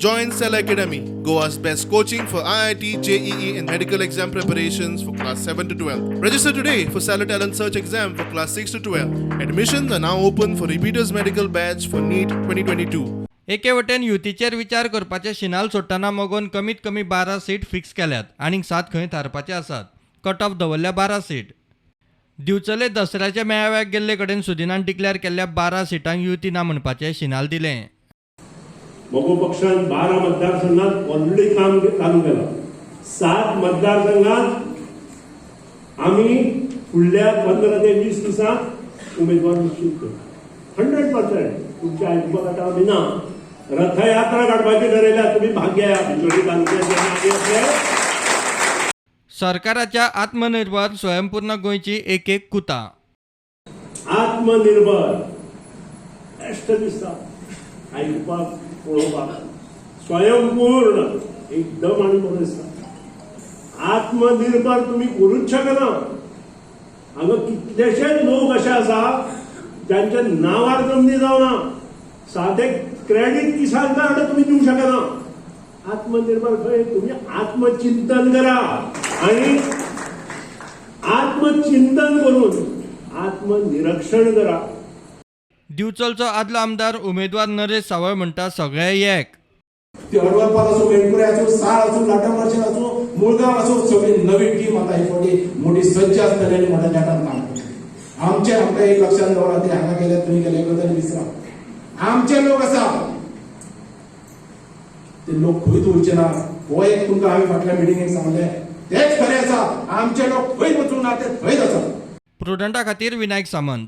Join Cell Academy, Goa's best coaching for IIT, JEE, and medical exam preparations for class 7 to 12. Register today for Cellar Talent Search exam for class 6 to 12. Admissions are now open for repeaters medical batch for NEET 2022. एके वटेन युतीचेर विचार करपाचे शिनाल सोडटना मगोन कमीत कमी 12 seat fix केल्यात, आनीक 7 खंय थारपाचे आसात. कट ऑफ दवरल्या 12 सीट. दिवचले दसऱ्याच्या मेळाव्याक गेल्ले कडेन सुदिनान डिक्लेअर केल्ल्या 12 सिटांक युती ना म्हणपाचें शिनाल दिलें. मगो पक्षान 12 मतदारसंघात ऑलरेडी काम चालू केलां. 7 मतदारसंघात आमी फुडल्या 15 ते 20 दिसांत उमेदवार निश्चित करू. 100% तुमच्या आयकुपा खातीर आमी ना रथयात्रा काडपाची ठरयल्या. तुमी भाग घेया. बिचोली तालुक्यात जेन्ना आमी येतले. सरकाराच्या आत्मनिर्भर स्वयंपूर्ण गोंयची एक एक कुता. आत्मनिर्भर बेश्ट दिसता आयकुपाक, पळोवपाक. स्वयंपूर्ण एकदम आनी बरें दिसता. आत्मनिर्भर तुमी करूच शकना. हांगा कितलेशेच लोक अशे आसा जांच्या नांवार जमनी जावना. सादें क्रेडीट किसान कार्ड तुमी दिवंक शकना. आत्मनिर्भर खंय? तुमी आत्मचिंतन करा आनी आत्मचिंतन करून आत्मनिरीक्षण करा. दिवचलचो आदलो आमदार उमेदवार नरेश सावळ म्हणटा, सगळे एक. ती हडवलपाल आसूं, मेणकुरे आसूं, साळ आसूं, लाटंबार्शें आसूं, मुळगांव आसूं, सगळी नवी टीम आतां ही फावटी मोठी सज्ज आसतली आनी मोठ्या नेटान काम करतली. आमचे आमकां एक लक्षात दवरा, ते हांगा गेले, थंय गेले, गजाली विसरा. आमचे लोक आसा, ते लोक खंयच उरचे ना. हो एक तुमकां हांवें फाटल्या मिटिंगेक सांगलें, तेच खरें आसा. आमचे लोक खंयच वचूंक ना, ते थंयच आसा. प्रुडंटा खातीर विनायक सामंत.